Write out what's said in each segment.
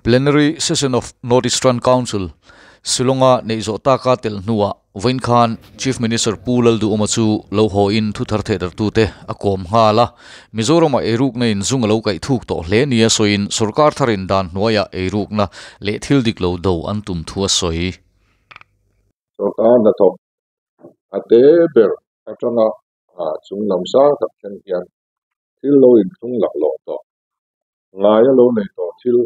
Plenary Session of North Eastern Council, Shillong-a neih zawh taka tel hnuah vawiin khan Chief Minister Pu Lalduhawma chu lo haw in thu thar thehdartute a kawm nghal a. Mizoramah eirukna in zung a lo kaih thuk tawh hle nia sawiin sorkar tharin dan hnuaiah eirukna leh thil dik lo do an tum thu a sawi. Sorkar hnathawk a te ber atanga chung lam sang tak thleng hian thil lo inthlung laklawh tawh. Ngaia lo nei tawh thil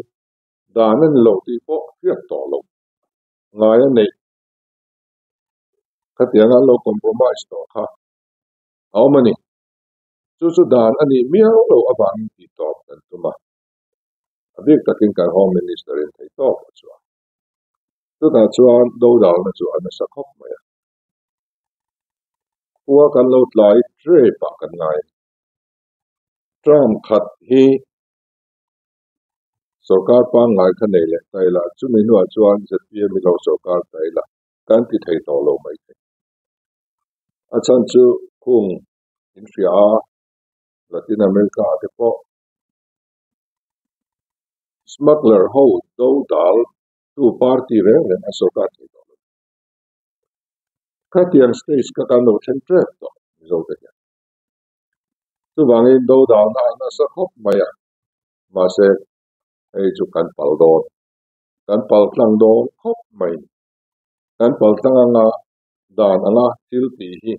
dan a ni lo tih pawh hriat tawh lo. Ngaia neih khatianga an lo compromise tawh kha a awm a ni. Chu chu dan a nih miau lo avangin tih tawp kan tum a. A bik takin kan Home Minister in thei tawp a chuang. Chutah chuan dodalna chu a nasa khawp mai a. Khua kan lo tlai tep ah kan ngai. Term khat hi sorkar pangngai kha nei leh ta ila, chumi hnuah chuan zpm hi lo sorkar ta ila kan ti thei tawh lo mai thei. A chhan chu khung inhria a, Latin America ah te pawh smuggler ho do dal tu party reng reng a sorkar thei tawh lo. Khatiang stage kha kan lo thleng tep tawh Mizo te hian. Chuvangin do dalna a nasa khawp mai a, mahse hei chu kan pal dawn, kan pal tlang dawn khawp mai. Kan pal tlang anga dan anga thil tih hi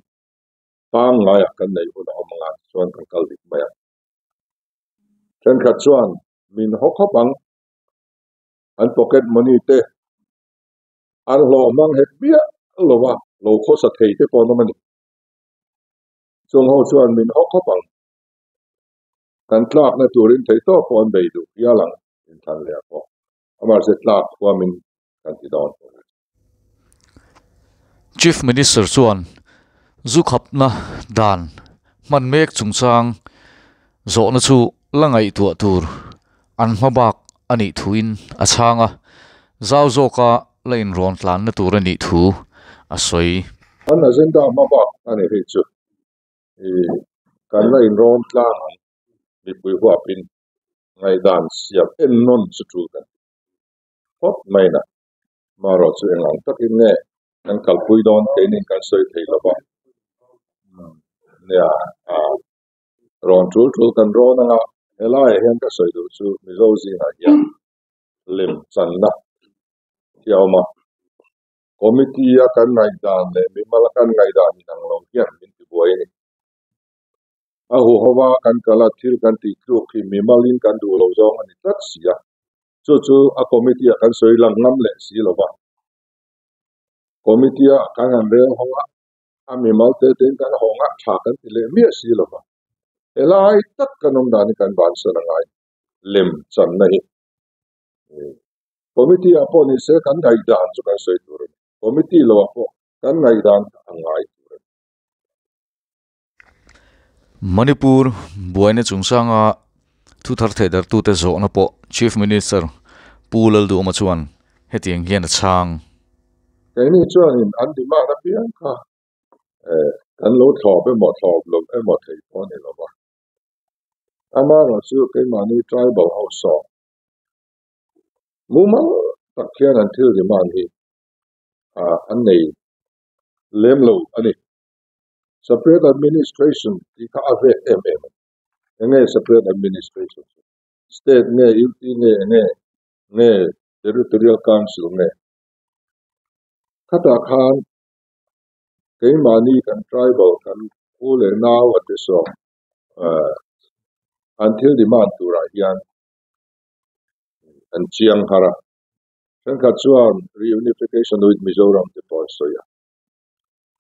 pangngaia kan neih hun a awm anga chuan kan kal dik mai ang. Thenkhat chuan min haw khawp ang, an pocket money te an hlawh hmang hek miah lo va, lo khawsa thei te pawh an awm a ni. Chung ho chuan min haw khawp ang. Kan tlakna turin theihtawp pawh an bei duh hial ang inthlan leh pawh. Amahse tlak huamin kan ti dawn. Chief Minister chuan zu khapna dan hman mek chungchang zawhna chu la ngaihtuah tur an hma bak a nih thuin a chhang a, zau zawka la inrawn tlanna tur a nih thu a sawi. An agenda hma bak a ni hei chu kan la inrawn tlang ang mipui huapin ngaihdan siam en nawn chu tul kan ti phawt mai na. Marawh chu eng ang takin nge kan kalpui dawn keinin kan sawi thei lo va. Nia rawn tul tul kan rawn anga helaiah hian ka sawi duh chu Mizo zingah hian lem channa hi a awm a. Committee a kan ngaihdan leh mimal a kan ngaihdan inang lo hian min tibuai a ni. A huhova kan kal a thil kan tih tluk hi mimalin kan duh lo zawng a ni tlat si a. Chu chu a committee ah kan sawi lang ngam leh si lo va. Committee ah kan han rel hawng a, a mimal te tein kan hawng a, tha kan ti leh miah si lo va. Helai tak kan awm dan hi kan bansan a ngai lem channa hi. Committee ah pawh ni se kan ngaihdan chu kan sawi tur a ni. Committee lo ah pawh kan ngaihdan a ngai tur a ni. Manipur buaina chungchanga thu thar theidartute zawhna pawh Chief Minister Pu Lalduhawma chuan hetiang hian a chhang. Keini chuanin an demand apiang kha kan lo thlawp emaw thlawp lo emaw thei pawh a ni lo va. Amaherawhchu keimahni tribal ho saw mumal tak hian an thil demand hi an nei lem lo a ni. Separate administration tih kha a vek em em a ni. Enge separate administration chu? State nge UT nge enge nge territorial council nge? Khatah khan keimahni kan tribal kan u leh nau a te saw an thil demand turah hian an chiang har a. Thenkhat chuan reunification with Mizoram te pawh an sawi a.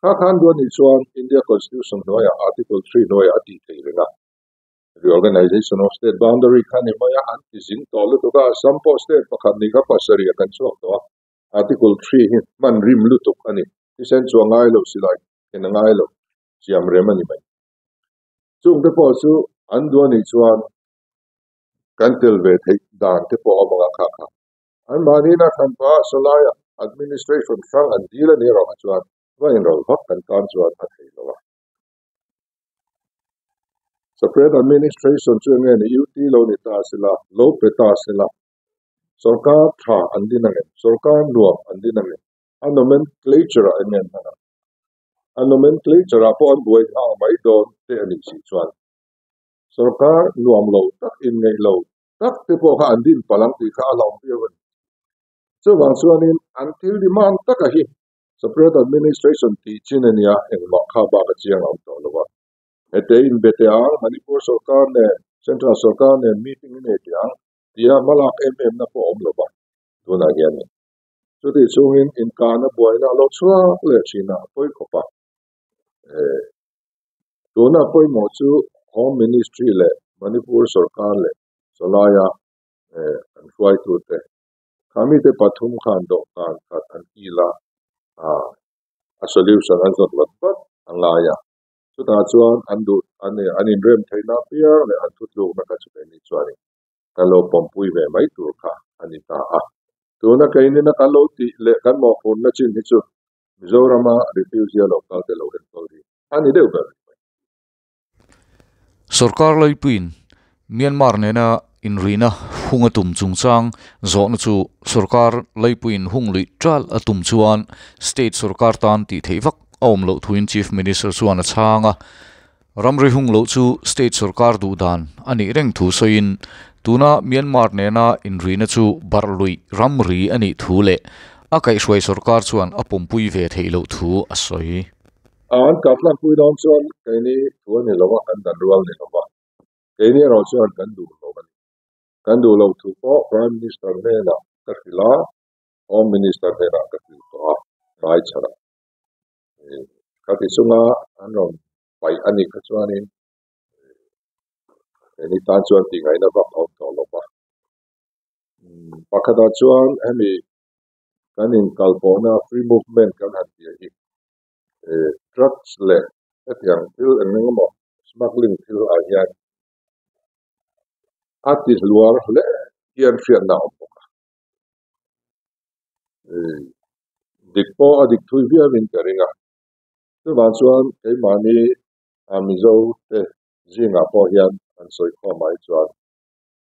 Kha khan duan nih chuan India Constitution hnuaiah Article 3 hnuaiah a tih theih reng a. Reorganization of State Boundary kha ni mai a, an ti zing tawh lutuk a, Assam pawh state pakhat nih kha pasarih ah kan chhuak tawh a. Article 3 hi hman rim lutuk a ni. Thisen chu a ngai lo silai khen a ngai lo, siam rem a ni mai. Chung te pawh chu an duan nih chuan kan tel ve theih dan te pawh a awm ang a kha kha. An mahni na thlan pah sawlaiah administration hrang an dil a ni erawh kha chuan va inrawlh vak kan tan chuan a thei lo a. Separate administration chu eng nge ni? UT lo ni ta sela, lo pe ta sela. Sorkar tha an din ang em? Sorkar nuam an din ang em? A nomenclature ah eng nge an hman ang? A nomenclature ah pawh an buai nghal mai dawn te a nih si chuan sorkar nuam lo tak, inngeih lo tak te pawh kha an din palh ang tih kha a hlauh viau a ni. Chuvang chuanin an thil demand taka hi Separate Administration tih chin a nia, engmah kha bak a chiang a awm tawh lo a. Hete inbe teh ang, Manipur sorkar nen, Central sorkar nen meeting i nei teh ang tia hmalak em em na pawh a awm lo va, tunah hianin. Chutih chungin inkahna buaina a lo chhuak leh thin a, a pawi khawp a. Tuna pawimawh chu Home Ministry leh Manipur sorkar leh sawlaia an hruaitute kha mite pathum khan dawhkan khat an kil a, a solution an zawt vat vat a ngai a. Chutah chuan an duh an inrem theihna apiang leh an thutlukna kha chu keini chuanin kan lo pawmpui ve mai tur kha a ni ta a. Tuna keinina kan lo tih leh kan mawhphurhna chin hi chu Mizorama refugee a lo kal te lo enkawl hi a ni deuh ber mai. Sorkar Laipuiin Myanmar nena inrihna hung a tum chungchang zawhna chu sorkar Laipuiin hung luih ṭal a tum chuan state sorkar tan tih theih vak a awm loh thuin Chief Minister chuan a chhang a. Ramri hung loh chu state sorkar duh dan a nih reng thu sawiin tuna Myanmar nena inrihna chu barh luih ramri a nih thu leh a kaihhruai sorkar chuan a pawmpui ve theih loh thu a sawi. An kah tlangpui dawn chuan keini thu a ni lo a, kan dan rual ni lo va, keini erawh chuan kan duh lo a ni. Kan duh loh thu pawh Prime Minister hnenah ka hrilh a, Home Minister hnenah ka hrilh tawh a, hmaichhanah. Khati chunga an rawn paih a nih kha chuanin keini tan chuan tih ngaihna vak a awm tawh lo va. Pakhatah chuan hemi kan inkalpawhna free movement kan han tih hi drugs leh hetiang thil eng eng emaw smuggling thil ah hian a ti hluar hle hian hriatna a awm bawk a. Dik pawh a dik thui viauin ka ring a. Chuvang chuan keimahni Mizo te zingah pawh hian an sawi khawm ai chuan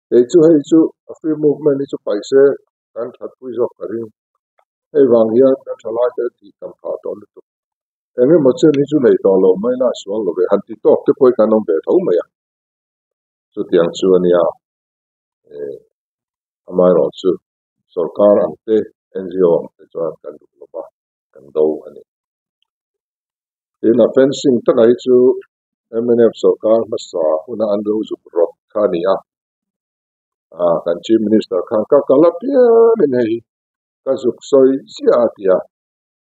kei chu hei chu a free movement hi chu paih se kan thatpui zawk ka ring. Hei vang hian kan thalai te tih tam phah tawh lutuk. Eng emaw chen hi chu nei tawh lo mai la sual lo ve. Han ti tawk te pawh hi kan awm ve tho mai a. Chutiang chu a nia. Amaherawh chu sorkar ang te, NGO ang te chuan kan duh lo va, kan do a ni. Tin, a fencing takah hi chu mnf sorkar hmasa huna an lo zuk rawt kha a ni a. Kan Chief Minister khan ka kal apiangin hei hi ka zuk sawi ziah a ti a.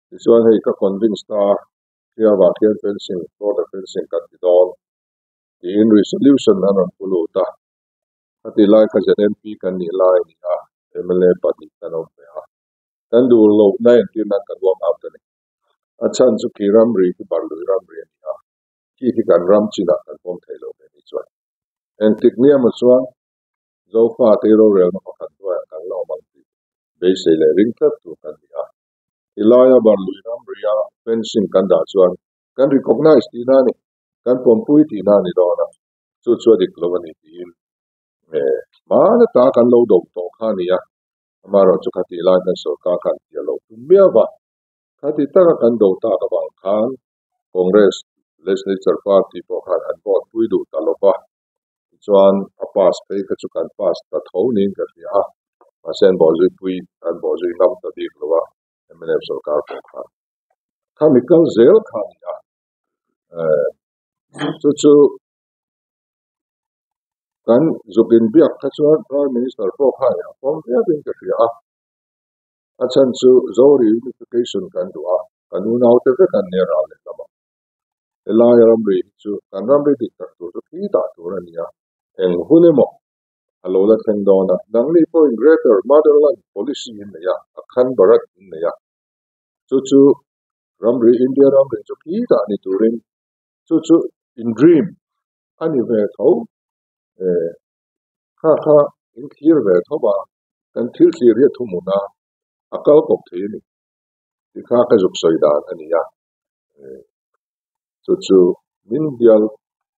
Tichuan hei ka convince ta a, Hriavah khian fencing, border fencing kan ti dawn tiin resolution an rawn pu lut a. Khati lai kha ZMP kan nih lai a ni a, mla pahnih kan awm ve a. Kan duh lohna entir nan kan walk out a ni. A chhan chu khi ramri khi Barlui ramri a ni a, khi khi kan ram chinah kan pawm thei lo ve ni chuan. Engtik nia maw chuan Zofa te rorelna pakhat hnuaiah kan la awm ang tih beisei leh ring tlat tur kan ni a. Tilaia Barlui ramria fencing kan dah chuan kan recognize tihna a ni, kan pawmpui tihna a ni dawn a, chu chu a dik lo a ni tiin hmana ta kan lo do tawh kha a ni a. Amaherawhchu khatih lai hian sorkar khan tia lo tum miau va, khati taka kan do tak avang khan Congress Legislature Party pawh khan an vote pui duh ta lo va. Tichuan a pass phei kha chu kan pass ta tho niin ka hria a, mahse an bawhzui pui an bawhzui ngam ta bik lo a, mnf sorkar pawh khan. Khami kal zel kha a ni a, chu chu kan zuk inbiak kha chuan Prime Minister pawh khan a pawm viauin ka hria a, a chhan chu Zo reunification kan duh a, kan unaute vek an nia ral leh lamah. Helai ramri hi chu kan ramri dik tak tur chu khi dah tur a ni a, eng hun emaw a lo la thleng dawn a, nangni pawhin Greater Motherland Policy in nei a, Akhand Bharat in nei a, chu chu ramri India ramri chu khi dah ni turin chu chu in dream a ni ve tho, kha kha in thlir ve tho va, kan thil thlir hi a thuhmun a, a kal kawp thei a ni tih kha ka zuk sawi dan a ni a. Chu chu min bial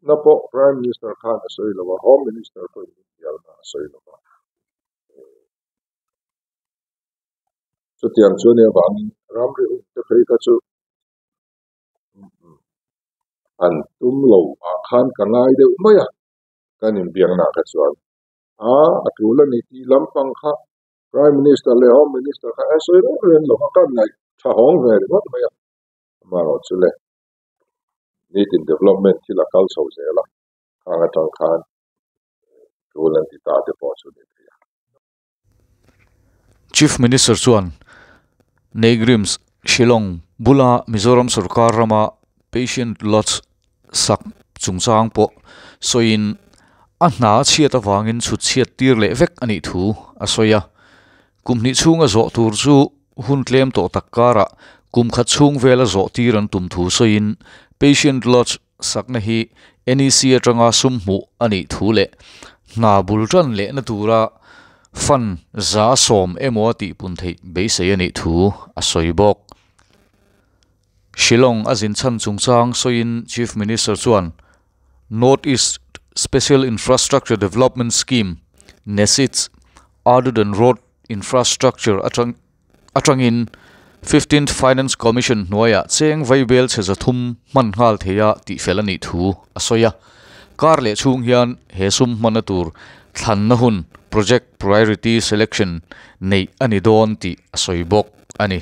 na pawh Prime Minister khan a sawi lo a, Home Minister pawhin min bial na a sawi lo a. Chutiang chu nia vangin ramri hun te phei kha chu an tum lo ah khan ka ngai deuh mai a, kan inbiakna kha chuan a a tul a ni tih lampang kha Prime Minister leh Home Minister kha a sawi reng reng lo a, ka ngaih tha hawng ve ringawt mai a. Amaherawhchu le, nitin development thil a kal chho zel a, khang atang khan tul an ti ta te pawh chu ni thei a. Chief Minister chuan Neigrims, Shillong bula Mizoram sorkar rama Patient Lodge sak chungchang pawh sawiin a hna chhiat avangin chhut chhiat tir leh vek a nih thu a sawi a. Kum hnih chhunga zawh tur chu hun tlem tawh tak karah kum khat chhung vela zawh tir an tum thu sawiin Patient Lodge sakna hi NEC atanga sum hmuh a nih thu leh hna bul tan lehna tura fund 110 emaw a tihpun theih beisei a nih thu a sawi bawk. Shillong a zin chhan chungchang sawiin Chief Minister chuan North East Special Infrastructure Development Scheme, NESIDS, Ardudon Road Infrastructure atang atangin Fifteenth Finance Commission hnuaiah cheng vaibel chhe 300 hman nghal theia tihfel a nih thu a sawi a. Kar leh chhung hian he sum hmanna tur thlanna hun Project Priority Selection neih a ni dawn tih a sawi bawk a ni.